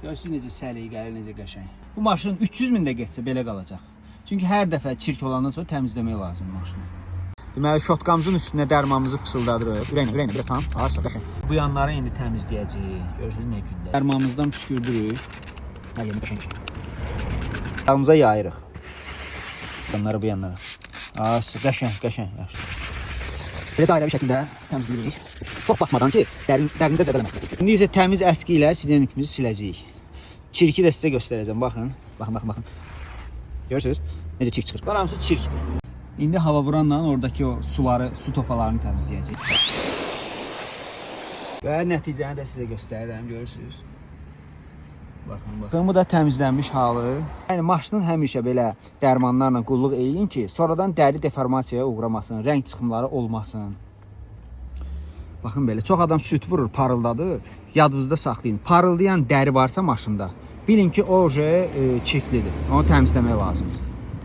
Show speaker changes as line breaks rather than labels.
Görürsünüz necə səliqəli, necə qəşəng. Bu maşın 300 min də getsə belə qalacaq. Çünki hər dəfə çirk olandan sonra təmizləmək lazımdır maşını. Deməli, şotqamızın üstünə dərmanımızı pısıldadırıq. Ürəklə, ürəklə biraz tam. Ağır qəşəng. Bu yanları indi təmizləyəcəyik. Görürsünüz nə gündə. Dərmanımızdan püskürdürük. Hər yerini qəşəng. Yanımıza yayırıq. Yanları bu yanlara. Ağır, qəşəng, qəşəng, yaxşı. Belə dairəvi şəkildə təmizləyirik. Çox basmadan ki, dərin, dərində zədələməsin. İndi isə təmiz əski ilə silenikimizi siləcəyik. Çirki də sizə göstərəcəm. Baxın. Baxın, baxın, baxın. Görürsünüz? Necə çirk çıxır. Bunlar hamısı çirkdir. İndi hava vuranla oradakı o suları, su topalarını təmizləyəcəyik. Və nəticəni də sizə göstərirəm, görürsünüz. Baxın, baxın. Bu da təmizlənmiş halı. Yəni maşının həmişə belə dərmanlarla qulluq eləyin ki, sonradan dəri deformasiyaya uğramasın, rəng çıxımları olmasın. Baxın belə, çox adam süd vurur, parıldadır. Yadınızda saxlayın. Parıldayan dəri varsa maşında, bilin ki, o je çirklidir. Onu təmizləmək lazımdır.